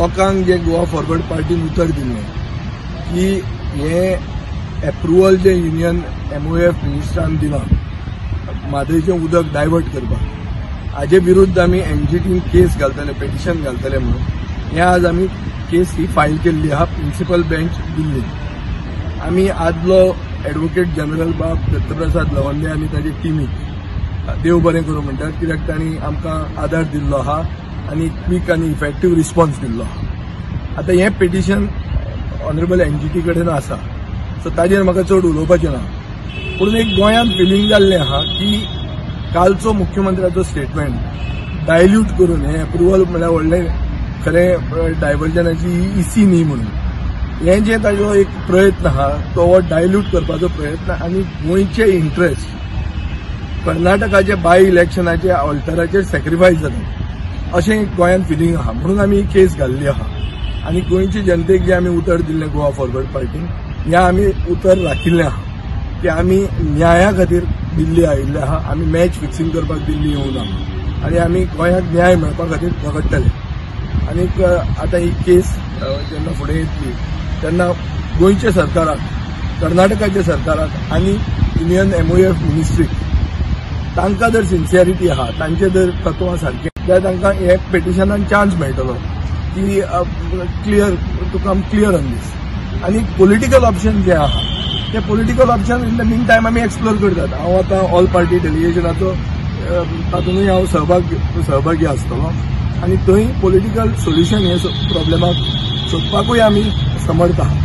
लोकांक जे गोवा फॉरवर्ड पार्टीन उतर दिल्लें की हें एप्रुवल जे युनियन एमओएफ मिनिस्टरान दिलां म्हादयचें उदक डायवर्ट करपाक, हाजे विरुद्ध आमी एनजीटीन केस घालतले, पेटिशन घालतले म्हणून हें आज आमी केस ही फायल केल्ली आहा प्रिन्सिपल बेंच दिल्ली. आमी आदलो एडवोकेट जनरल बाब दत्तप्रसाद लवंदे आनी ताजे टिमीक देव बरें करूं म्हणटात, कित्याक तांणी आमकां आदार दिल्लो आहा आनी क्वीक आनी इफेक्टीव रिस्पॉन्स दिल्लो आहा. आतां हें पेटिशन ऑनरेबल एनजीटी कडेन आसा, सो ताजेर म्हाका चड उलोवपाचें ना. पूण एक गोंयांत फिलींग जाल्लें आहा की कालचो मुख्यमंत्र्याचो स्टेटमेंट डायल्यूट करून हें एप्रुवल म्हणल्यार व्हडलें खरें डायवर्जनाची ही इसी न्ही म्हणून हें जे ताजो एक प्रयत्न आहा तो हो डायल्यूट करपाचो प्रयत्न आनी गोंयचे इंट्रस्ट कर्नाटकाचे बाय इलेक्शनाचे ऑल्टराचेर सॅक्रिफायस जाता अशें गोंयांत फिलींग आहा, म्हणून आमी ही केस घाल्ली आहा. आनी गोंयचे जनतेक जें आमी उतर दिल्लें गोवा फॉरवर्ड पार्टीन, हें आमी उतर राखिल्लें आहा की आमी न्याया खातीर दिल्ली आयिल्ले आहा, आमी मॅच फिक्सिंग करपाक दिल्ली येवना आनी आमी गोंयाक न्याय मेळपा खातीर झगडटले. आनीक आतां ही केस जेन्ना फुडें येतली तेन्ना गोंयच्या सरकाराक, कर्नाटकाच्या सरकाराक आनी युनियन एमओएफ मिनिस्ट्रीक तांकां जर सिन्सियरिटी आहा, तांचे जर तत्वां सारकें जाल्यार तांकां हे पेटिशनान चान्स मेळटलो की clear to come clear on this. आनी पॉलिटिकल ऑप्शन जे आहा ते political option in the mean time आमी एक्सप्लोर करतात. हांव आतां ऑल पार्टी डेलिगेशनाचो तातूंतय हांव सहभागी आसतलो आनी थंय पॉलिटिकल सोल्युशन हे प्रॉब्लेमाक सोदपाकूय आमी समर्थ आहा.